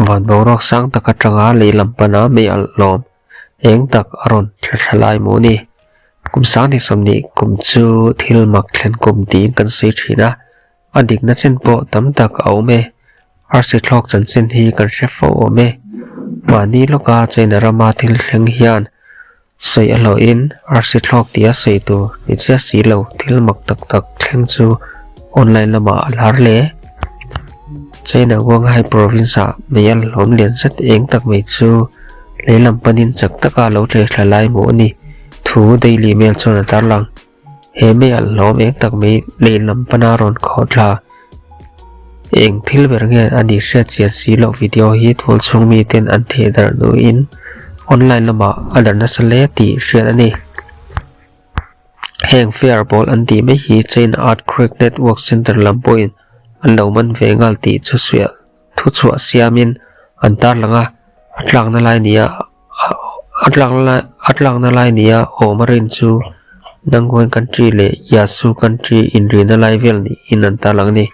Van boruak sang tak atanga lei lam pana mei alh hlawm eng tak a rawn thla thla lai maw ni? Kum 20 kum chu thil mak thlen kum tiin kan sawi thin a, a dikna chen pawh tam tak a awm e. Arsi thlawk chanchin hi kan hre fo awm e. Mahni lawka China rama thil thleng hian Sawi a hlawhin arsi thlawk tia sawi tur ni chiah si lo thil mak tak tak thleng chu online lamah a lar hle. China Guanghai province ah mei a hlawm lian zet eng tak mai chu lei lam panin chak taka lo tlei thla lai hmuh a ni thu Daily Mail chuan a tarlang. He mei a hlawm eng tak mai lei lam pana rawn khawh thla eng thil ber nge a nih hriat chian si loh video hi tual chhung mi ten an theh darh hnuin online lamah a darh nasa hle tih hriat a ni. Heng fair pawl an tih mai hi China Earthquake Network Center lam pawhin an lo man ve nghal tih chu thuchhuah siamin an tarlang a, a tlakna lai nia a tlakna a tlakna lai nia awm a rin chu Nangwen country leh Yasu country inrina lai vel niin an tarlang a ni.